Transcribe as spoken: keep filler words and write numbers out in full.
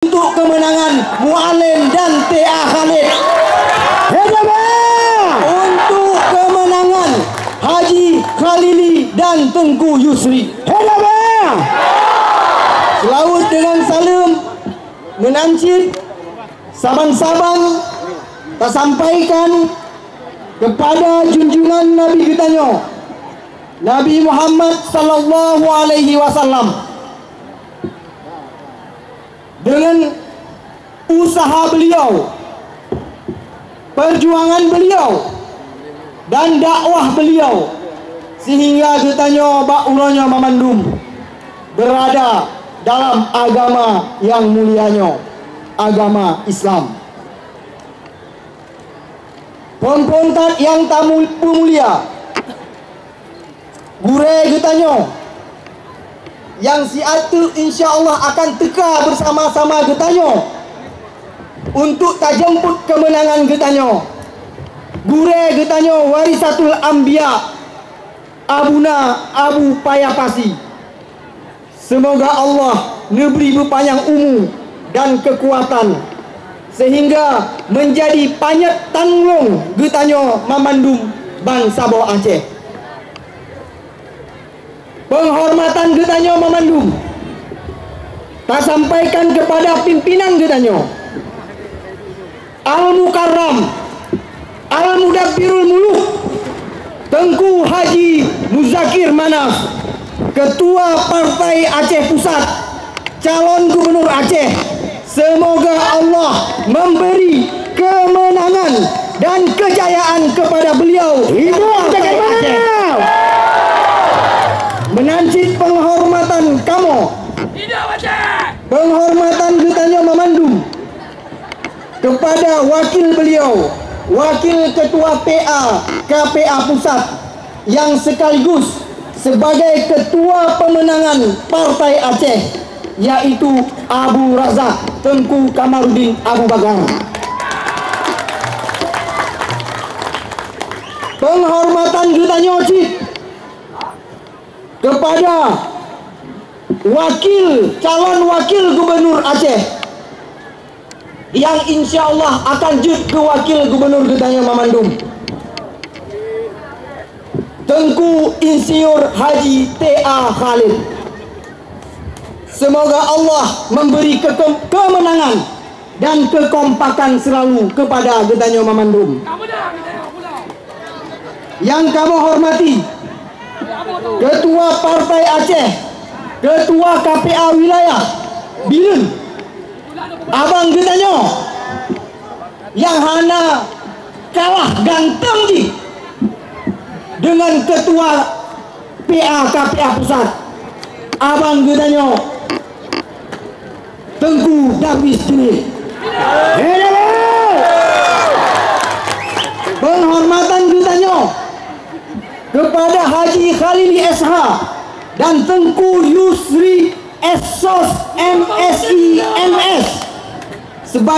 Untuk kemenangan Mualem dan T A Khalid. Hidup! Untuk kemenangan Haji Khalili dan Tengku Yusri. Hidup! Seulaweuet deungon saleuem meunan cit saban-saban tasampaikan keupada junjungan Nabi geutanyoe, Nabi Muhammad sallallahu alaihi wasallam. Deungon useuha beuliau, peurjuangan beuliau, dan dakwah beuliau, seuhingga geutanyoe bak uroe nyoe mamandum beurada dalam agama nyang mulia nyoe, agama Islam. Phon-phon that nyang tamu-, peumulia, gurée geutanyoe nyang siat teuk insya Allah akan teuka beusama-sama geutanyoe untuk tajeumput keumeunangan geutanyoe. Gurée geutanyoe warisatul anbiya, Abuna Abu Paya Pasi. Seumoga Allah neubri beupanyang umu dan keukuatan, seuhingga meunjadi panyöt tanglong geutanyoe mamandum bansaboh Aceh. Peunghormatan geutanyoe mamandum tasampaikan keupada pimpinan geutanyoe, Al-Mukarram, Al-Mudabbirul Muluk, Teungku Haji Muzakir Manaf, Ketua Partai Aceh Pusat, calon Gubernur Aceh. Seumoga Allah memberi keumeunangan dan keujayaan keupada beuliau. Hidup Partai Aceh. Meunan cit peunghormatan kamoe. Peunghormatan geutanyoe mamandum keupada wakil beuliau, Wakil Keutua P A K P A Pusat nyang seukaligus seubagai Keutua Peumeunangan Partai Aceh, yaitu Abu Razak Teungku Kamarudin Abu Bakar. Peunghormatan geutanyoe cit keupada wakil, calon wakil gubunur Aceh nyang insya Allah akan jeuet keu wakil gubunur geutanyoe mamandum, Teungku Insinyur Haji T A Khalid. Seumoga Allah memberi keukem-, keumeunangan dan keukompakan seulalu keupada geutanyoe mamandum. Nyang kamoe hormati, Keutua Partai Aceh, Keutua K P A Wilayah Bireuen, abang geutanyoe nyang hana kalah ganteng jih deungon Keutua P A K P A Pusat, abang geutanyoe Teungku Darwis Juni. Peunghormatan geutanyoe keupada Haji Khalili S H dan Teungku Yusri S Sos M Si M S sebagai